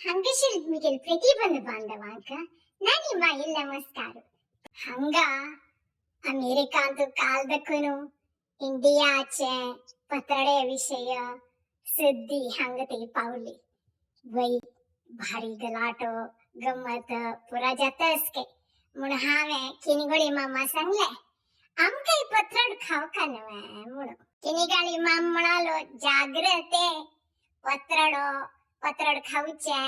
हांगासर मिगेल प्रतिबंध बांधवांक नानी माई नमस्कार. हांगा अमेरिकांत काल दखून इंडियाचे पत्रडे विशय सुद्दी हांगा ती पावली. वय भारी गलाटो गम्मत पुरा जातस के म्हूण हांवें किनगोळी मामा सांगले आमकांय पत्रड खावका न्हय म्हणून. किनिगाळी माम म्हणालो जाग्रते पत्रडो पत्रड खावचे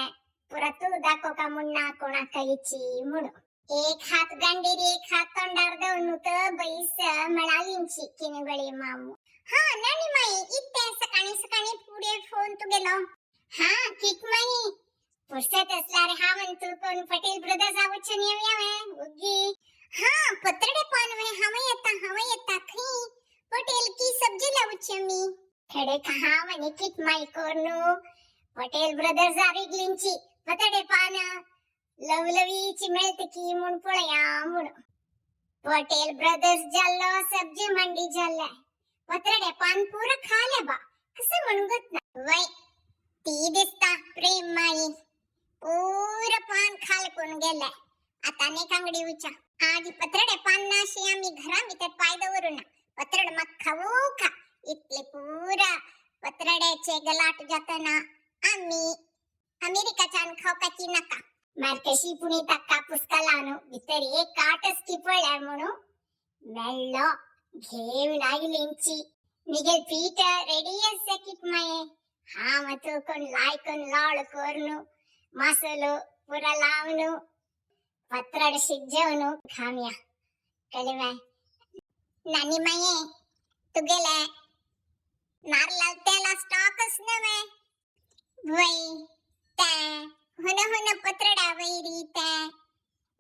पुरा तू दाखोवका म्हूण ना कोणाकायची म्हणून. एक हात गांडीर एक हात तोंडार दवरून तर बैस म्हणालींची किनगोळी मामू. हा नानी माई इत्ते सकाळी सकाळी पुढे फोन तू गेलो. हा किक माई फुरसत असल्यार हांव तू कोण पटेल ब्रदर्स आवचून येवया उग्गी. हा पत्रडे पान वे हांव येता हांव येता खंय पटेल की सब्जी लावची मी खेडे हांव आनी किट माई कोर्नु पटेल ब्रदर्स आरिगलिंची पतडे पान लवलवीची मेळत की म्हूण पळया म्हूण. पटेल ब्रदर्स जाल्लो सब्जी मंडी जाल्ले पत्रडे पान पुरा खाले बा कसं म्हणून ना. वय ती दिसता प्रेम माई पुरा पान खाल कोण गेले. आता नाही कांगडी उचा आज पत्रडे पान नाशी आम्ही घरा भितर पाय दवरू ना पत्रड मग खाऊ खा इतले पुरा पत्रड्याचे गलाट जाताना आम्ही अमेरिकाच्यान खावपाची नका. मारकशी पुणे ताका पुसका लावन भितर एक काटच की पळ्यार म्हणून मेळ्ळो घेवन आयलींची. मिगेल पीठ रेडी आसा कित माये हांव कोण लायकन लाळ करून मसालो पुरा लावन पत्राड शिजवून खावया कळ्ळें. नानी माये तुगेले नारलाल तेला स्टॉकच नव्हे वय तें हुन हुन पत्रडा वैरी तें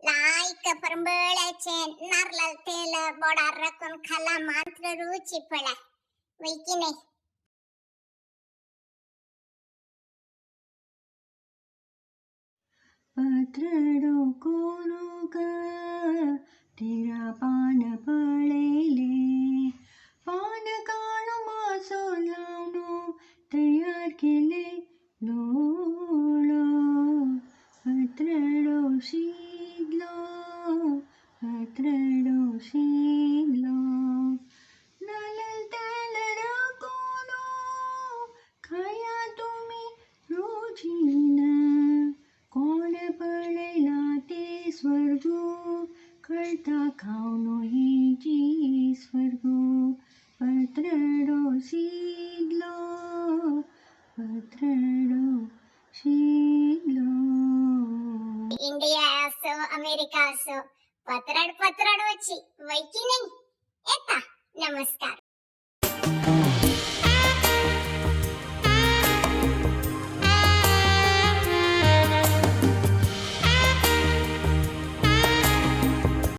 लायक परंबळ्याचे नारलाल तेल बोडार राखून खाला मात्र रुची पळा वय की नाही. पत्रडो कोरूक तेरा पान पळयले पान काणू मासो लावन तयार केले लोळो पत्रडो शिजलो पत्रडो शिजलो नारळ तेल राखून खाया तुमी रोजीन कोण पळयला ते स्वर्गू कळता खावन हेची स्वर्गू पत्रडो शिजलो पत्रडो शिजलो. इंडिया असो अमेरिका असो पत्रड पत्रड वची वय की नाही. येता नमस्कार.